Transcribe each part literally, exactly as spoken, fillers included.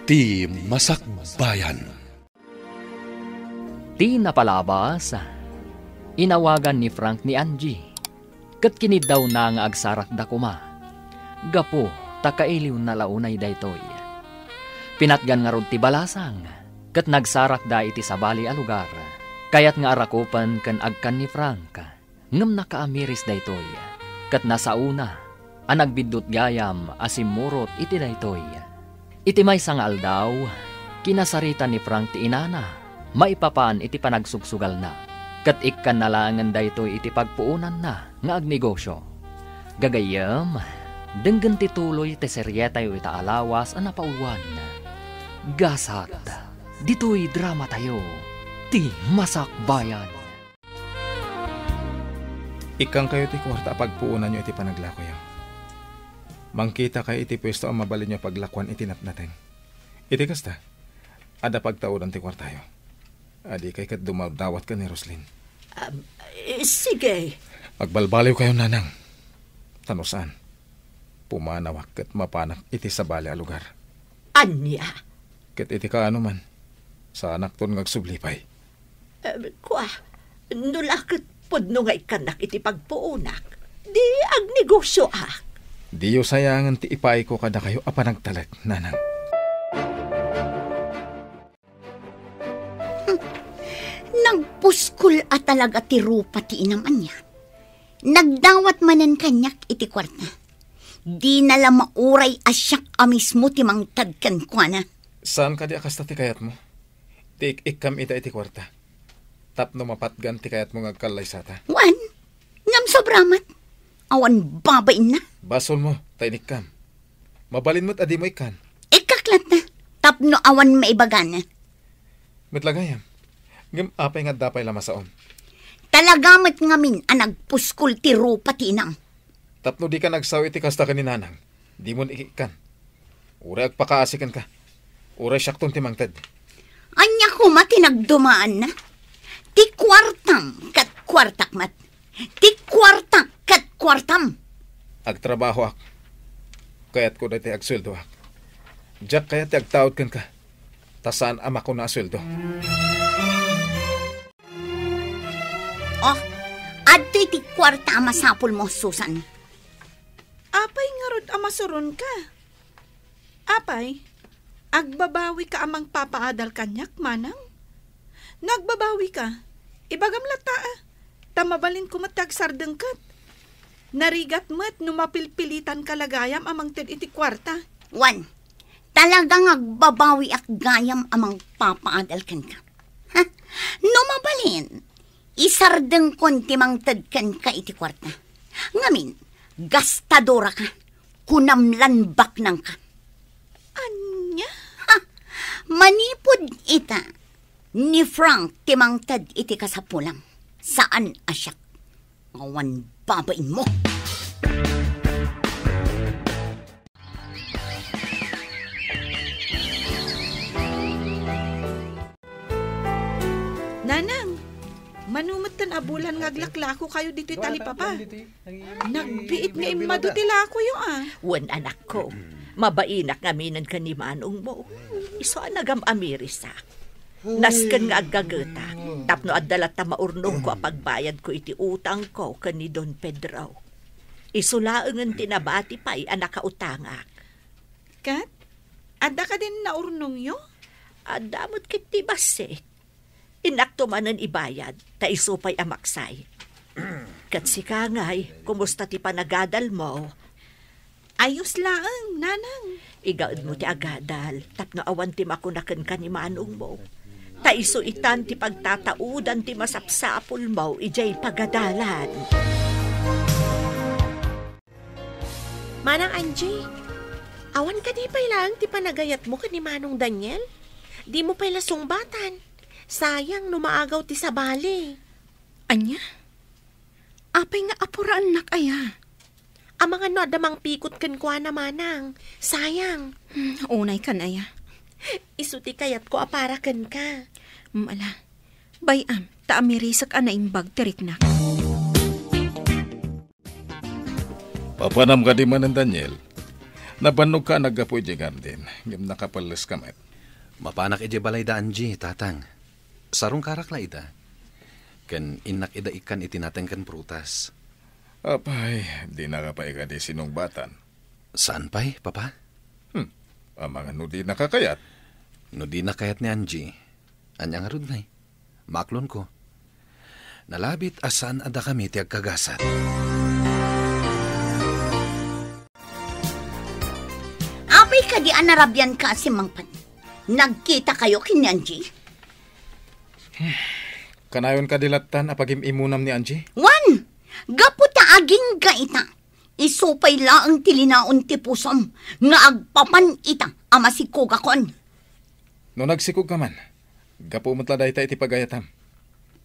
Ti Masakbayan. Ti napalabas, inawagan ni Frank ni Angie, ket kiniddawna nga agsarakda koma, gapu ta kailiwna la unay daytoy. Pinatgan ngarud ti balasang, ket nagsarakda iti sabali a lugar. Kayat nga arakupen ken agkan ni Frank. Ngem nakaamiris daytoy, ket nasaona a nagbiddut gayam a simmurot iti daytoy. Iti maysa nga aldaw, kinasarita ni Frank ti inana maipapan iti panagsugsugalna, ket ikkanna laengen daytoy iti pagpuonanna nga agnegosio. Gagayyem, denggen ti tuloy ti serietayo ita a lawas a napauluan. Gasat, ditoy dramatayo, ti Masakbayan. Ikkankayo ti kuarta a pagpuonanyo iti panaglakoyo. Mangkitakayo iti puesto a mabalinyo a paglakuan iti natnateng. Iti kasta, adda pagtaudan ti kuartayo. Adikay ket dumadawat ken ni Roslyn. Am, eh, sige. Agbalbaliwkayo, nanang. Ta no saan, pumanawak ket mapanak iti sabali a lugar. Ania? Ket iti kaano man, saanakton nga agsubli pay. Eh, kua, no la ket pudno nga ikkannak iti pagpuonak, di agnegosioak. Diyo sayangen ti ipaayko kadakayo a panagtalek, nanang. Nagpuskol a talaga ti rupa ti inam ania. Nagdawat manen kaniak iti kuarta. Dina la mauray a siak a mismo ti mangted kenkuana. Saan kadi a kasta ti kayatmo? Ti ik-ikkam ita iti kuarta. Tapno mapatgan ti kayatmo nga agkallaysata. Wen, ngem sobra met. Awan babainna. Basolmo, ta inikkam. Mabalin met a dimo ikkan. Ikkak latta, tapno awan maibagana. Met la gayam. Ngem apay nga adda pay la masaom? Talaga met ngamin a nagpuskol ti rupa ti inam. Tapno dika nagsao iti kasta ken ni nanang, dimon ikkan. Uray agpakaasi kenka. Uray siakton ti mangted. Ania koma ti nagdumaanna? Ti kuartam ket kuartak met. Ti kuartak ket kuartam. Agtrabahoak. Kayatko daytoy agsueldoak. Diak kayat ti agtaud kenka, ta saan a makuna a sueldo. Oh, adtoy ti kuarta a masapulmo, Susan. Apay ngarud a masuronka? Apay, agbabawika a mangpapaadal kaniak, manang? No agbabawika, ibagam latta, a, ta mabalinko met ti agsardengket. Narigat met no mapilpilitanka la gayam a mangted iti kuarta. Wen, talaga nga agbabawiak gayam a mangpapaadal kenka. Ha? No mabalin, isardengkon ti mangted kenka iti kuarta. Ngamin, gastadoraka, kunam lan baknangka. Ania? Ha! Manipud ita, ni Frank ti mangted iti kasapulam. Saan a siak. Awan babainmo. Nanang, mano metten a bulan nga aglaklakokayo ditoy talipapa? Nagbiit nga immadu ti lakoyo, a. Wen, anakko, mabainak ngaminen ken ni manongmo. Isu a nagam-amirisak. Nasken nga aggagetak, tapno adda latta maurnongko a pagbayadko iti utangko ken ni Don Pedro. Isu laengen ti nabati pay a nakautangak. Ket, adda kadin naurnongyo? Adda met ket ti bassit. Innakto manen ibayad, ta isu pay a maksay. Ket sika ngay, kumusta ti panagadalmo? Ayos laeng, nanang. Igaedmo ti agadal, tapno awan ti makuna kenka ni manongmo. Ta isu itan ti pagtataudan ti masapsapulmo idiay pagadalan. Manang Angie, awan kadi pay laeng ti panagayatmo ken ni Manong Daniel? Dimo pay la sungbatan. Sayang no maagaw ti sabali. Ania? Apay nga apuraennak aya? Amangan no adda mangpikot kenkuana, manang. Sayang. Hmm, unay kan aya? Isu ti kayatko a para kenka. Hmm, ala. Bay-am, ta amirisek a naimbag ti riknak. Papanam kadi manen, Daniel? Nabannogka a naggapu idiay garden, ngem nakapelleska met. Mapanak idiay balayda, Angie, Tatang. Sarungkarak la ida. Ken innak ida ikkan iti nateng ken prutas. Apay, dinaka pay kadi sinungbatan? Saan pay, Papa? Hmm, amangan no dinaka kayat. No dina kayat ni Angie, ania ngarud ngay? Maaklonko. Nalabit a saan a dakami ti agkagasat. Apay kadi a narabianka a simmangpet? Nagkitakayo ken ni Angie? Kanayon kadi lattan a pagim-imunam ni Angie? Wen, gapu ta agingga ita, isu pay laeng ti linaon ti pusom nga agpapan ita a masikogakon. No nagsikogka man, gapu met la dayta iti pagayatam.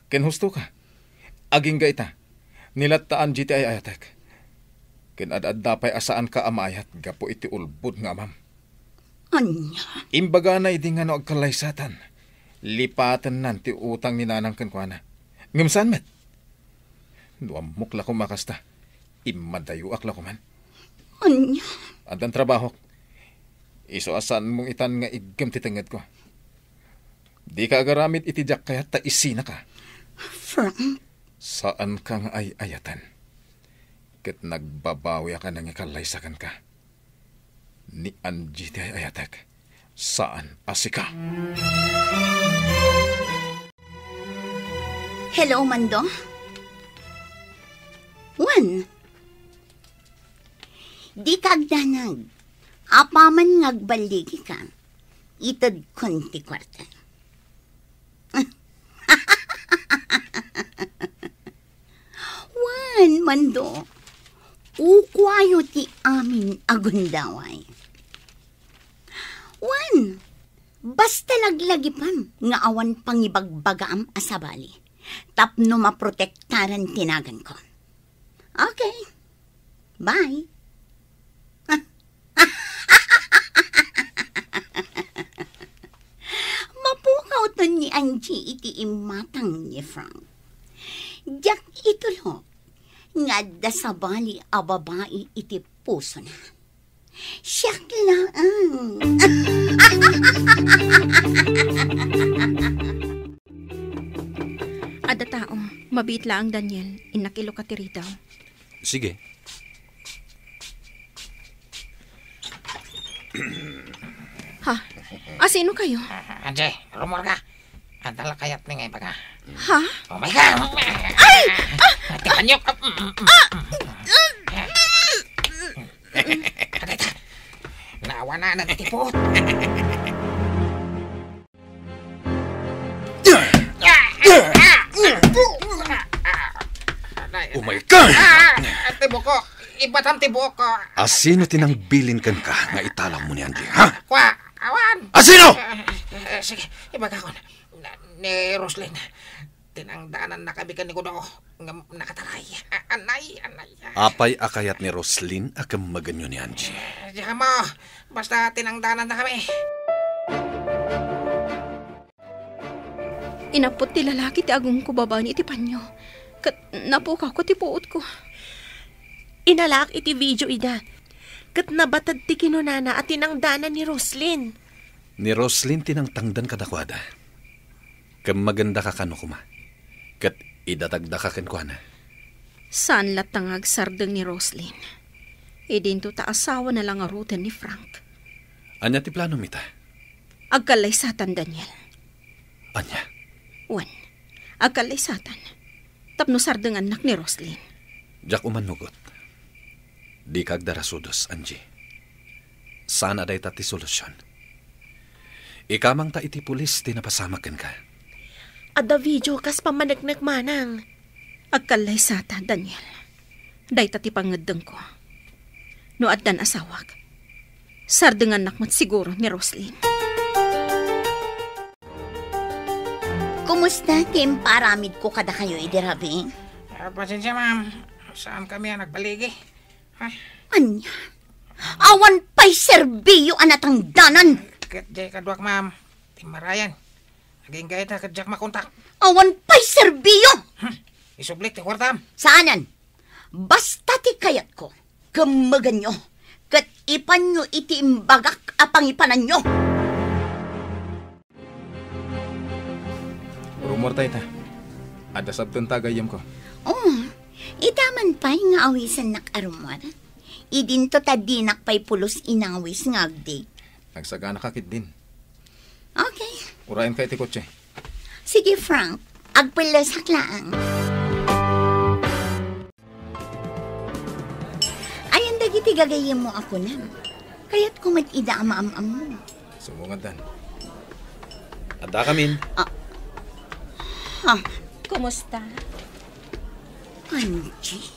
Ken hustoka, agingga ita, ni latta Angie ti ay-ayatek. Ken ad-adda pay a saanka a maayat gapu iti ulbod nga amam. Ania? Imbagana idi nga no agkallaysatan, lipatennan ti utang ni nanang kenkuana. Ngem saan met? No ammok la koma kasta, immadayoak la koman. Ania? Addan trabahok. Isu a saanmo itan nga iggem ti tengngedko. Dika agaramid iti diak kayat ta isinaka. Frank? Saanka nga ay-ayaten. Ket nagbabawiak a nangikallaysa kenka. Ni Angie ti ay-ayatek, saan a sika. Hello, Mando? Wen, dika agdanag. Apaman nga agballigika, itedkon ti kuarta. Wen, Mando, ukuayo ti amin a gundaway. Wen, basta laglagipem nga awan pangibagbagaam a sabali tapno maprotektaran ti naganko. Okay. Bye. Mapukawton ni Angie iti imatang ni Frank. Diak itulok nga adda sabali a babai iti pusona. Siak laeng. Adda tao, mabiit laeng, Daniel, innak iluka ti ridaw. Sige. Ha? Asino kayo? Angie, rumor ka. Adda la kayat ni nga ibaga. Ha? Oh my God! Ay! Ah! Ati anyok! Ah! Ah! Naawa na ng tipot! Oh my God! Ah! Ang tibok ko! Ibatam tibok ko! Asino ti nangbilin kenka nga italaw mo ni Angie, ha? Kwa! Awan! Asino? Eh, eh, sige, ibaga ko na. Na, ni Roslyn. Tinangdanan na kami ken ni Gudo. Nga nakataray. A-, anay, anay. Apay a kayat ni Roslyn a kemmegenyo ni Angie? Eh, di ka mo. Basta tinangdanan na kami. Inappot ti lalaki ti agungko babaen iti panyo, ket napukawko ti puotko. Inalaak iti video ida, ket nabatad ti kinunana a tinangdanan ni Roslyn. Ni Roslyn ti nangtangdan kadakuada. Kemmegenda ka kano koma, ket idatagda ka kenkuana. Saan latta nga agsardeng ni Roslyn. Idinto ta asawana la ngaruden ni Frank. Ania ti planom ita? Agkallaysatan, Daniel. Ania? Wen, agkallaysatan. Tapno sardengannak ni Roslyn. Diak umannugot. Dika agdarasudos, Angie. Saan a dayta ti solusyon. Ikamangta iti pulis ti napasamak kenka. Adda video kas pammaneknek manang. Agkallaysata, Daniel. Dayta ti pangngeddengko. No addan asawak, sardengannak met siguro ni Roslyn. Kumusta ti imparamidko kadakayo idi rabii? Ah, pasensia, ma'am. Saan kami a nagbaligi? Ay. Ania? Awan pay serbiyo a natangdanan. Ket diay kaduak, ma'am. Timmarayan. Agingga ita ket diak makontak. Awan pay serbiyo! Hmm. Isublik ti kuartam. Saanen. Basta ti kayatko, kemmegenyo. ket ipanyo iti imbagak a pangipananyo. Rummuarta ita. Adda sabtenta a gayyemko. Oh, ita man pay nga awisannak a rummuar. Idinto ta dinak pay pulos inawis nga agdate. Nagsaganaka ketdin. Okay. Urayenka iti kotse. Sige, Frank. Agpellesak laeng. Ayan dagiti gagayyemmo a kunam. Kayatko met ida a maam-ammo. Sumungad, Dan. Adda kamin. Ah. Ha? Kumusta? Angie?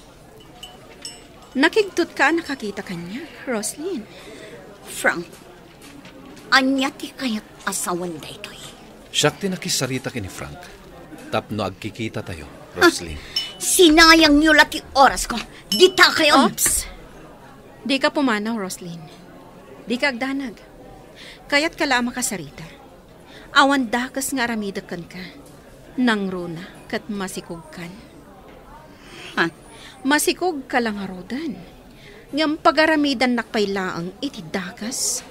Nakigtotka a nakakita kaniak, Roslyn. Frank, ania ti kayat a sawen daytoy? Siak ti nakisarita ken ni Frank tapno agkikitatayo, Roslyn. Sinayangyo la ti orasko. Dita kayo. Oops! Dika pumanaw, Roslyn. Dika agdanag. Kayatka la a makasarita. Awan dakes nga aramidek kenka. Nangruna ket masikogkan. Ha? Masikogka la ngaruden. Ngem pagaramidannak pay laeng iti dakes.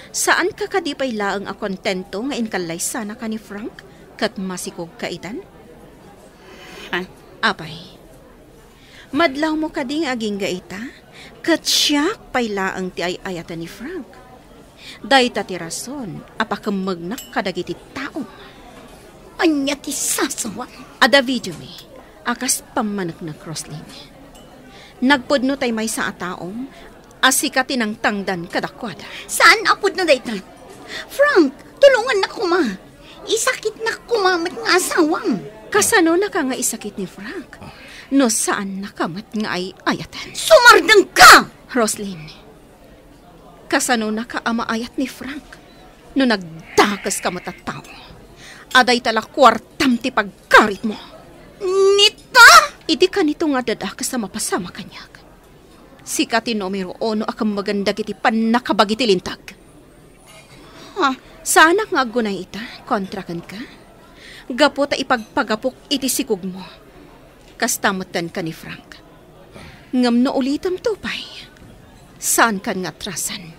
Saanka kadi pay laeng a kontento nga inkallaysanaka ni Frank ket masikogka itan? Ha? Apay, madlawmo kadi nga agingga ita, ket siak pay laeng ti ay-ayaten ni Frank. Dayta ti rason a pakemmegnak kadagiti tao. Ania ti sasawam? Adda videomi a kas pammaneknek, Roslyn. Nagpudno tay maysa a taom a sika ti nangtangdan kadakuada. Saan a pudno dayta? Frank, tulongannak koma. Isakitnak koma met nga asawam. Kasanonaka nga isakit ni Frank no saannaka met nga ay-ayaten? Sumardengka! Roslyn, kasanonaka a maayat ni Frank no nagdakeska met a tao? Adayta la kuartam ti pagkaritmo. Nita? Idi kanito nga adda dakes a mapasama kaniak, sika ti numero uno a kemmegen dagiti pannakabagi ti lintag. Ha? Saanak nga aggunay ita kontra kenka gapu ta ipagpagapok iti sikogmo. Kasta metten ken ni Frank. Ngem no ulitemto pay, saankan nga atrasan.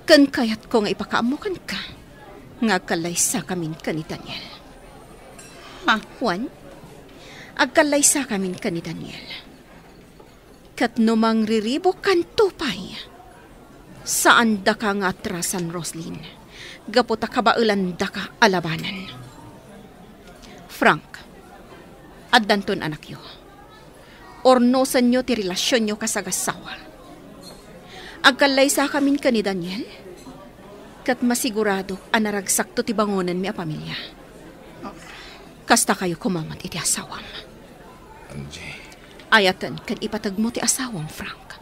Ken kayatko nga ipakaammo kenka nga agkallaysakamin ken ni Daniel. Ha? Wen, agkallaysakamin ken ni Daniel. Ket no mangriribukanto pay, saandaka nga atrasan, Roslyn, gapu ta kabaelandaka a labanen. Frank, addanton anakyo. Urnosenyo ti relasionyo kas agassawa. Agkallaysakamin ken ni Daniel, ket masigurado a naragsakto ti bangonenmi a pamilia. Kasta kayo koma met iti asawam. Angie. Ayaten ken ipategmo ti asawam, Frank.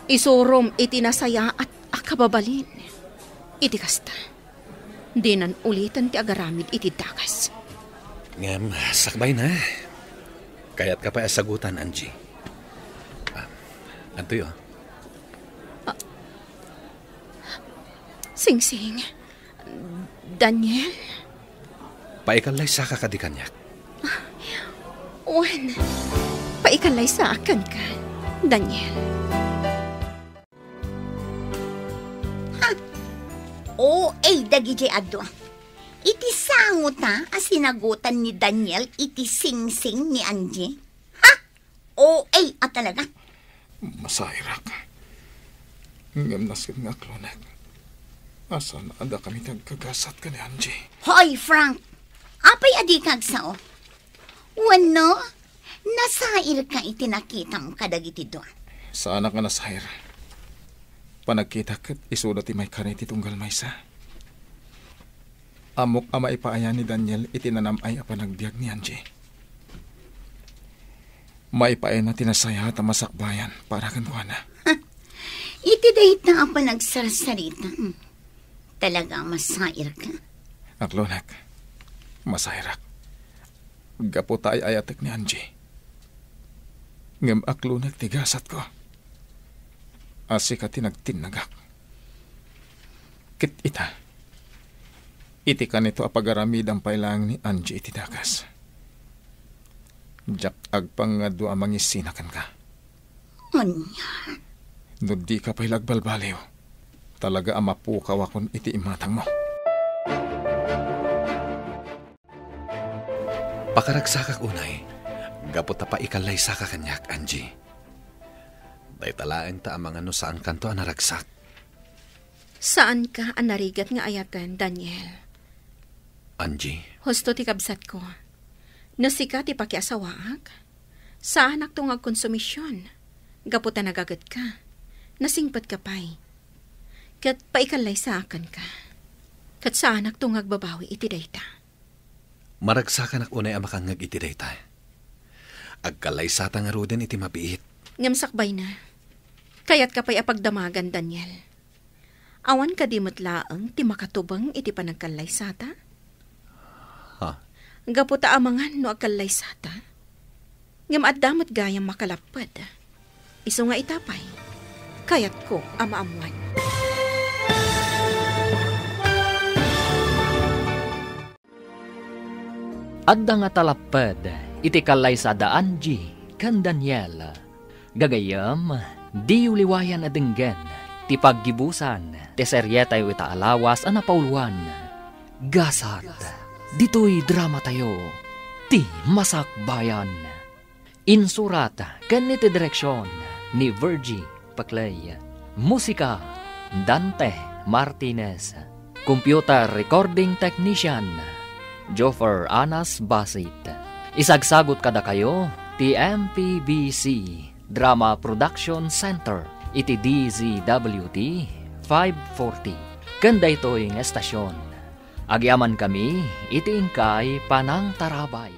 Isurom iti nasayaat a kababalin. Iti kasta, dinan uliten ti agaramid iti dakes. Ngem, sakbayna, kayatka pay a sagutan, Angie. Ah, adtoy, o. Ah, Singsing. Daniel? Paikallaysaka kadi kaniak? Wen, paikallaysaka kenka, Daniel. Ha? O A dagiti adu. Iti sangota a sinagutan ni Daniel iti singsing ni Angie. Ha? O A a talaga. Masaerak. Ngem nasken nga aklonek a saan a dakami ti agkagasat ken ni Angie. Hoy, Frank! Apay a dika agsao? Wenno, nasairka iti nakitam kadagiti dua? Saanak nga nasair. Panagkitak ket isuda ti maikari ti tunggal maysa. Ammok a maipaayan ni Daniel iti nanam-ay a panagbiag ni Angie. Maipaayna ti nasayaat a masakbayan para kenkuana. Iti dayta a panagsarsarita, hmm, talaga a masairka. Aklonek, masairak. Gapu ta ay-ayatek ni Angie. Ngem aklonek ti gasatko. A sika ti nagtinnagak. Ket ita, iti kanito a pagaramidam pay laeng ni Angie iti dakes. Diak agpangngad a mangisina kenka. Ania? No dika pay la agbalbaliw, talaga a mapukawakon iti imatangmo. Pakaragsakak unay, gapu ta paikallaysaka kaniak, Angie. Dayta laeng ta amangan no saankanto a naragsak. Saanka a narigat nga ayaten, Daniel. Angie? Husto ti kabsatko. No sika ti pakiasawaak, saanakto nga agkonsumision. Gapu ta nagagetka, nasingpetka pay. Ket paikallaysaakanka. Ket saanakto nga agbabawi iti dayta. Maragsakanak unay a makangngeg iti dayta. Agkallaysata ngaruden iti mabiit. Ngem sakbayna, kayatka pay a pagdamagan, Daniel. Awan kadi met laeng ti makatubeng iti panagkallaysata? Ha? Gapu ta amangan no agkallaysata, ngem adda met gayam makalapped. Isu nga ita pay, kayatko a maammuan. Adda nga talapped iti kallaysa da Angie ken Daniel. Gagayyem, diyo liwayan a denggen ti paggibusan ti serietayo ita a lawas a napauluan, Gasat. Ditoy dramatayo, Ti Masakbayan. Insurat ken iti direksion ni Virgie Paclay. Musika, Dante Martinez. Computer recording technician, Joffer Anas Basit. Isagsagut kadakayo ti M P B C Drama Production Center iti D Z W T five forty. Ken daytoy nga estasion, agyamankami iti inkay panangtarabay.